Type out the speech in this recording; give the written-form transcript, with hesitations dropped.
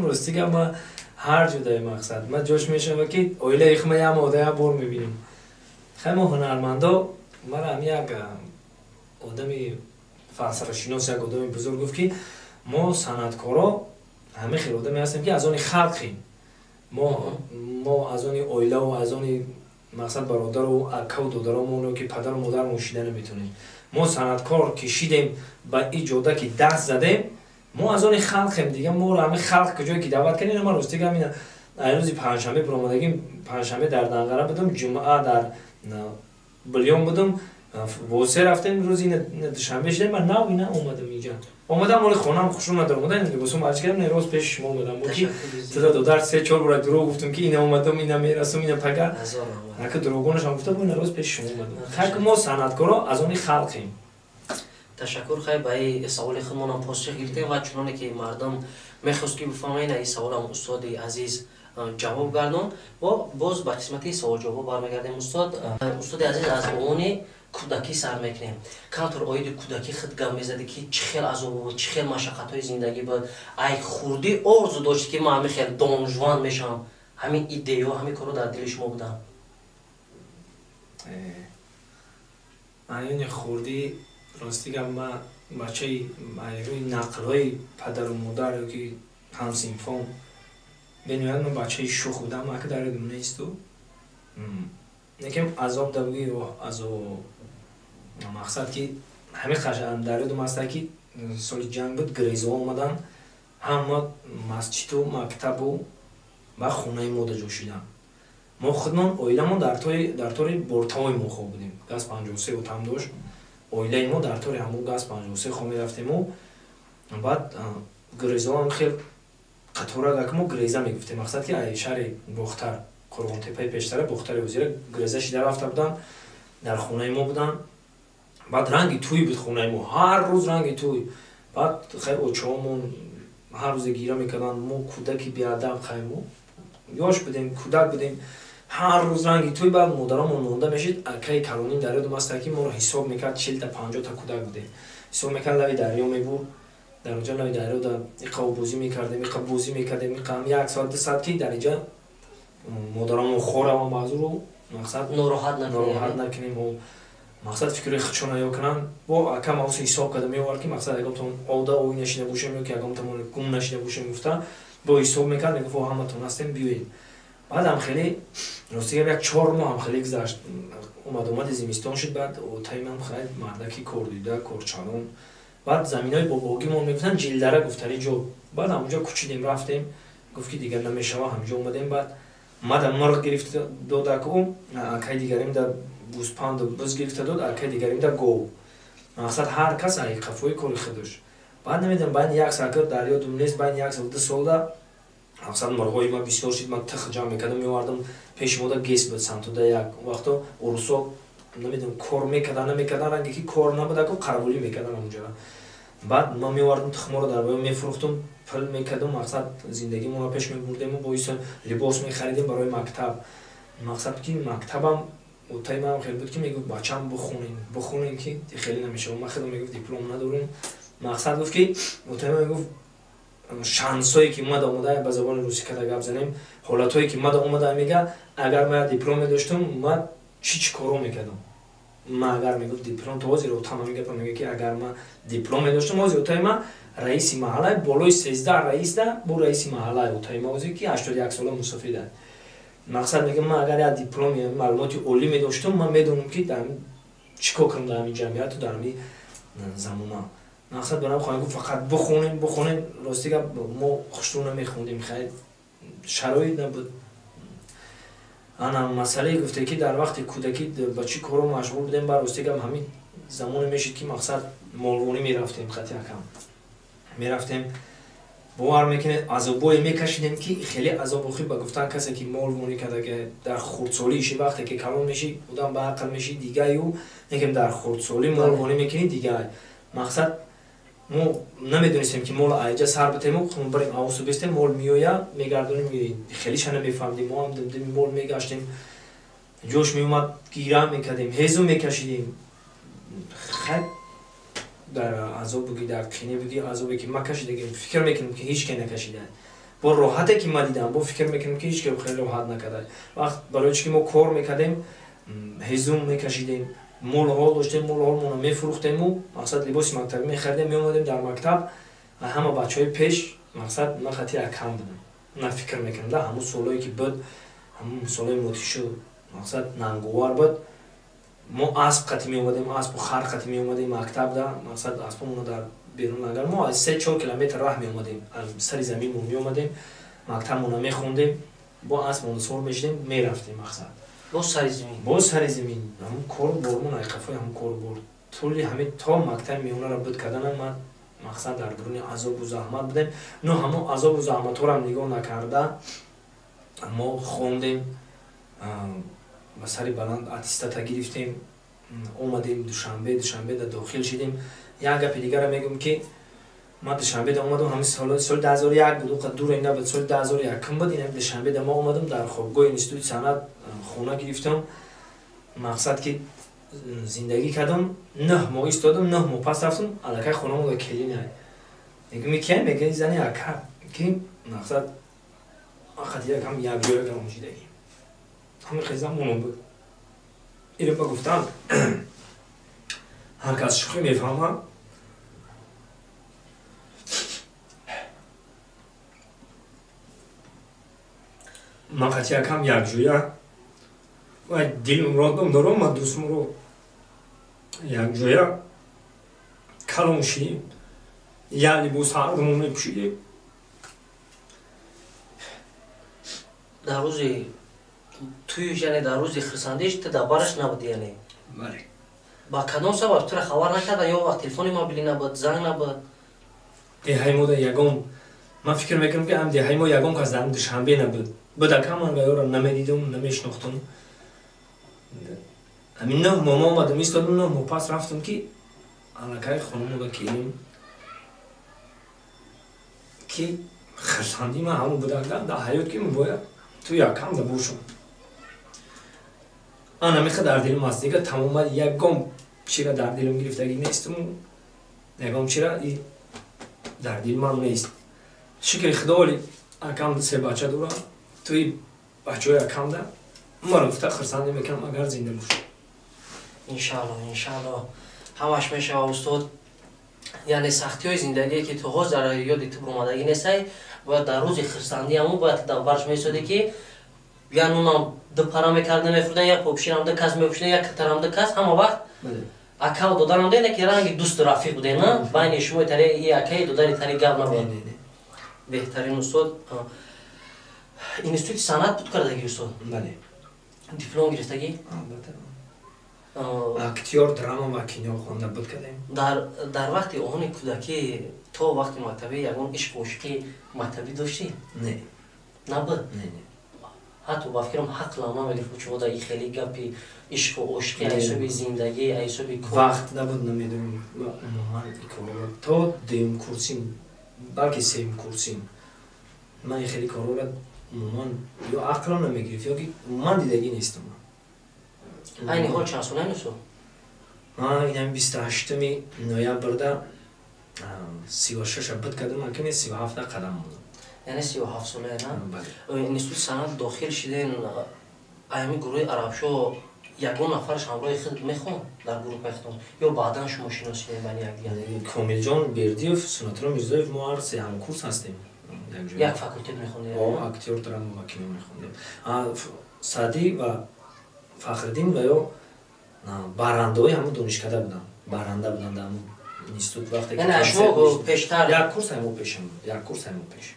Рости гап, ма ҳар ҷудаи мақсад ма ҷош мешава, ки оилаи хма як мода як бор мебинем. Хай, мо ҳунармандо, мара ҳам як одами фалсафашинос, як одами бузург гуфт, ки мо санъаткоро ҳамин хел одаме ҳастем, ки аз они халқем. Мо аз они оилаву аз они мақсад бародару акаву додаромоно, ки падару модармон шида наметонем. Мо санъаткор ки шидем, ба и ҷода ки даст задем, мо аз они халқем. Дига моро ҳамин халқ куҷое ки даъват кардем. Ман, рости гап, ина ай рӯзи панҷшанбе биромадагим. Панҷшанбе дар Данғара будам, ҷумъа дар Билён будам, Восе рафтем, рӯзи душанбе шидем. Ман нав ина омадам, инҷа омадам, оли хонам хушрӯ надорам. Омадам, либосум арч кардам, рост пеши шумо омадам, ки туда додар се чор бора дурӯғ гуфтам, ки ина омадам, ина мерасам, ина пага ака дурӯғонашам гуфта бу, ина рост пеши шумо омадам. Хайку, мо санъаткоро аз они халқем. Ташаккур. Хай, ба и саволи худмонам посух гирифтем ва чуноне ки мардум мехост, ки бифаҳманд, ин саволам устоди азиз ҷавоб гардон. Ва боз ба қисмати саволҷавоб бармегардем. Устоди азиз, аз овони кӯдакӣ сар мекунем. Камтар оиди кӯдакӣ худ гап мезадӣ, ки чӣ хел азоб буд, чӣ хел машаққатҳои зиндагӣ буд. Ай хурдӣ орзу дошт, ки ман ҳамин хел донжуан мешавам, ҳамин идеё, ҳамин корро дар дили шумо будам? Айёни хурдӣ, рости гап, ман бачаи рӯи нақлҳои падару модар ё ки ҳамсинфон бениҳоят ман бачаи шух будам. Ака, дар ёдам несту, лекин азоб да буги, азоб. Мақсад ки ҳамин дар ёдам аста, ки соли ҷанг буд, грезо омадан, ҳама масҷиду мактабу ба хонаи мо да ҷо шиданд. Мо худмон, оиламон дар тори бортавои мо хоб будем. Газ 53 отам дошт. Оилаи мо дар тори ҳамун газ 53 хоб мерафтему. Баъд грезоам хел қаторак, мо греза мегуфтем, мақсад ки ай шаҳри Бохтар, Қурғонтепаи пештара, Бохтари ҳозира, греза шида рафта буданд, дар хонаи мо буданд. Баъд ранги тӯй буд хонаи мо, ҳар рӯз ранги тӯй. Баъд хай, очаҳомон ҳар рӯзе гира мекарданд. Мо кӯдаки беадаб, хай, мо ёш будем, кӯдак будем, ҳар рӯз ранги тӯй. Баъд модарамон монда мешид. Акаи калоним, дар ёдам аста, ки моро ҳисоб мекард, 40-та, 50-та кӯдак будем, ҳисоб мекард, лави дарё мебурд. Дар онҷа лави дарё да иқа бозӣ мекардем, иқа бозӣ мекардем, иқа як соат, 2 соат, ки дар инҷа модарамон хоравам баъзуру мақсад нороҳат накунем, мақсад фикри худшона ё кунанд. Бо ака мауси ҳисоб карда меовард, ки мақсад ягонтон ода ой нашида бошем ё ки ягонтамон гум нашида бошем гуфта, бо ҳисоб мекард, мегуфт: «Ҳаматон ҳастем, биёед». Баъдам хеле, рости гап, як 4 моҳ ҳам хеле гузашт. Омад, омади зимистон шуд. Баъд отаимам, хай, мардаки кордида, корчалон, баъд заминои бобогимон мегуфтанд, Ҷилдара гуфтари ҷо, баъд ҳамонҷо кучидем, рафтем. Гуфт, ки дигар намешава. Ҳамҷо омадем. Баъд мада мурғ гирифта додаку, акаи дигарим да гӯспанду буз гирифта дод, акаи дигарим да гов. Мақсад, ҳар кас ай қафои кори худаш. Баъд намедонам, байни як сол, дар ёдум нест, байни як сол, 2 солда, мақсад, мурғҳои ма бисёр шид. Ман тих ҷамъ мекардам, меовардам. Пеши мода ГЭС буд самтуда. Як вақто урусо, намедонам, кор мекардан, намекардан, ранге ки кор набудаку, қаравулӣ мекардан онҷора. Баъд ман меовардам тухморо, дар боё мефурӯхтум, пул мекардам. Мақсад, зиндагимонро пеш мебурдему боиса либос мехаридем барои мактаб. Мақсад, ки мактабам, отаи манам хеле буд, ки мегуфт: «Бачам, бихонем, бихонем, ки хеле намешава». Ман худам, мегуфт, диплом надорем. Мақсад, гуфт, ки отаи ман мегуфт, шансое ки мада омада, ба забони русӣ када гап занем, ҳолатҳое ки мада омада, мега, агар ман диплом медоштум, ман чӣ чӣ коро мекардам. Ман агар, мегуфт, диплом, то ҳозир отам ҳамин гапа мега, ки агар ман диплом медоштум, ҳозир отаи ман раиси маҳалла, болои 13 раисда бу раиси маҳалла отаи ма ҳозир, ки 81 сола мусофида. Мақсад, мегам, ман агар як дипломи, маълумоти олӣ медоштум, ман медонам, ки чӣ кор кунам дар ҳамин ҷамъияту дар ҳамин замона. Мақсад, барам хоҳам гуфт, фақат бихонем, бихонем. Рости гап, мо хушрӯ намехондем, хайр, шароит набуд. Ана масъалае гуфте, ки дар вақти кӯдакӣ ба чӣ коро машғул будем, ба рости гап, ҳамин замоне мешид, ки мақсад, молвонӣ мерафтем, хати акам мерафтем. Бовар мекунед, азобое мекашидем, ки хеле азобохӣ. Ба гуфтан, касе ки молвонӣ карда дар хурдсолӣ, вақте ки калон мешӣ, одам ба ақл мешӣ, дигаю некем, дар хурдсолӣ молвонӣ мекунӣ, дигай. Мақсад, мо намедонистем, ки мол айҷа сар битему, барем авусу бистем, мол меоя, мегардонем. Хелиша намефаҳмдем. Мо ҳам димдими мол мегаштем, ҷош меомад, гира мекардем, ҳезу мекашидем. Хай, дар азоб буги, дар қине буги, азобе ки ма кашидагим, фикр мекунем, ки ҳеҷ ке накашида. Бо роҳате ки ман дидам, бо фикр мекунам ки ҳеҷ ки хеле роҳат накарда. Вақт барои чи ки мо кор мекардем, ҳезум мекашидем, молҳо доштем, молҳомонро мефурӯхтему мақсад либоси мактабӣ мехаридем, меомадем дар мактаб ҳама бачаҳои пеш мақсад ман хати якам будам. На фикр мекунам да ҳамун солҳое ки буд, ҳамун солҳои мудҳишу мақсад нангувар буд. Мо асп қати меомадем, аспу хар қати меомадем мактаб да, мақсад аспомонро дар берун агар мо аз 3-4 километр раҳ меомадем, аз сари заминмон меомадем, мактабмонро мехондем, бо аспмон сор мешидем, мерафтем мақсад. Боз сари замин. Боз сари замин. Ҳамун кору бормон айқафои ҳамун кору бор. Тӯли ҳамин то мактаби миёнаро буд карданам ман мақсад дар дуруни азобу заҳмат будем. Но ҳамон азобу заҳматҳоро нигоҳ накарда мо хондем, ба сари баланд аттестата гирифтем, омадем Душанбе, Душанбеда дохил шидем. Як гапи дигарро мегӯм ки ман Душанбеда омадам, ҳамин соли 2001 буд, оқад дуре набуд, соли 2001 буд. Ин Душанбеда ма омадам, дар хобгоҳи институти санъат хона гирифтам. Мақсад ки зиндагӣ кардам, 9 моҳ истодам, 9 моҳ пас рафтам, аллакай хонамон келин. Мегӯм ки мегӯ зани ака ки мақсад ақад якам якҷоя калон шидагӣ. Ҳамин хел замоно буд. Иро ба гуфтам ҳар кас шӯхӣ мефаҳмад. Ман қати якам якҷоя ва дилмуродам дорам, ман дӯстмурод якҷоя калон шидем, як либос ҳардумон мепӯшидем. Дар рӯзи туюш, яъне дар рӯзи хирсандиш ту дар бараш набуди, яъне? Бале. Ба кадом сабаб тура хабар накардан? Ё вақт телефони мобилӣ набуд, занг набуд? Деҳаи мода ягон, ман фикр мекунам ки ҳам деҳаи мо ягон кас дар Душанбе набуд. Будака ман гаёро намедидум, намешинохтум. Ҳамин 9 моҳ ма омадам, истодам, 9 моҳ пас рафтам ки аллакай хонумода келим ки хирсандии ман ҳамон будага дар ҳаёт ки бояд ту якам да бошам. Ан ҳамин дар дилам аст, дига тамоман ягон чира дар дилам гирифтагӣ нестуму ягон чира дар дили ман нест. Шукри Худо оли акам се бача дорам, туи бачаҳои акамда маро гуфта хирсандӣ мекунам агар зинда бошам. Иншаалло, иншаалло ҳамаш мешава устод. Яъне сахтиҳои зиндагие ки то ҳоз дар ёди ту омадагӣ нестай, бояд дар рӯзи хирсандӣ ҳамун бояд дар барш меистодӣ ки я нунам ду пара мекарда мехӯрдан, я попширам ду кас мепӯшидан, я катарам ду кас, ҳама вақт акав додарам де, ки ранги дӯсту рафиқ будем, на? Байни шумо тари и акаи додари тари гап набуд. Беҳтарин устод. Институти санъат буд кардагӣ устод? Бале. Диплом гирифтагӣ? Албатта. Актёр драма ва кино хонда буд кардем. Дар вақти оҳони кӯдакӣ то вақти мактабӣ ягон ишқу ошиқи мактабӣ доштӣ? Не. Набуд? Не, не. Ҳатто ба фикрам ҳақлам намегирифт, чунки и хеле гапи ишқу ошиқи ҳисоби зиндагӣ, ҳисоби кор. Вақт набуд, намедонам. Умуман и корро то дуюм курсим, балки сеюм курсим. Ман и хеле корро умуман ё ақлам намегирифт, ё ки умуман дидагӣ нестам. Айни ҳол чанд солаи нусу? Ман инам 28 ноябрда 36 буд кардам, акне 37 қадам мондам. Яъне 37 солае, на? Институти санъат дохил шиден, аями гурӯҳи арабшо ягон нафараш ҳамроҳи худ мехонд дар гурӯҳи худтон ё баъдан шумо шиносидем байни якдигар? Комилҷон Бердиев, Сунатулло Мирзоев, мо ҳар се ҳамкурс ҳастем. Як факултет мехондем? Актёр драма ва кино мехондем. Саъдӣ ва Фахриддин ва ё барандаҳои ҳамун донишкада буданд. Баранда буданд дар ҳамун институт вақте ки шумо пештар як курс ҳамо пешам, як курс ҳамо пеш.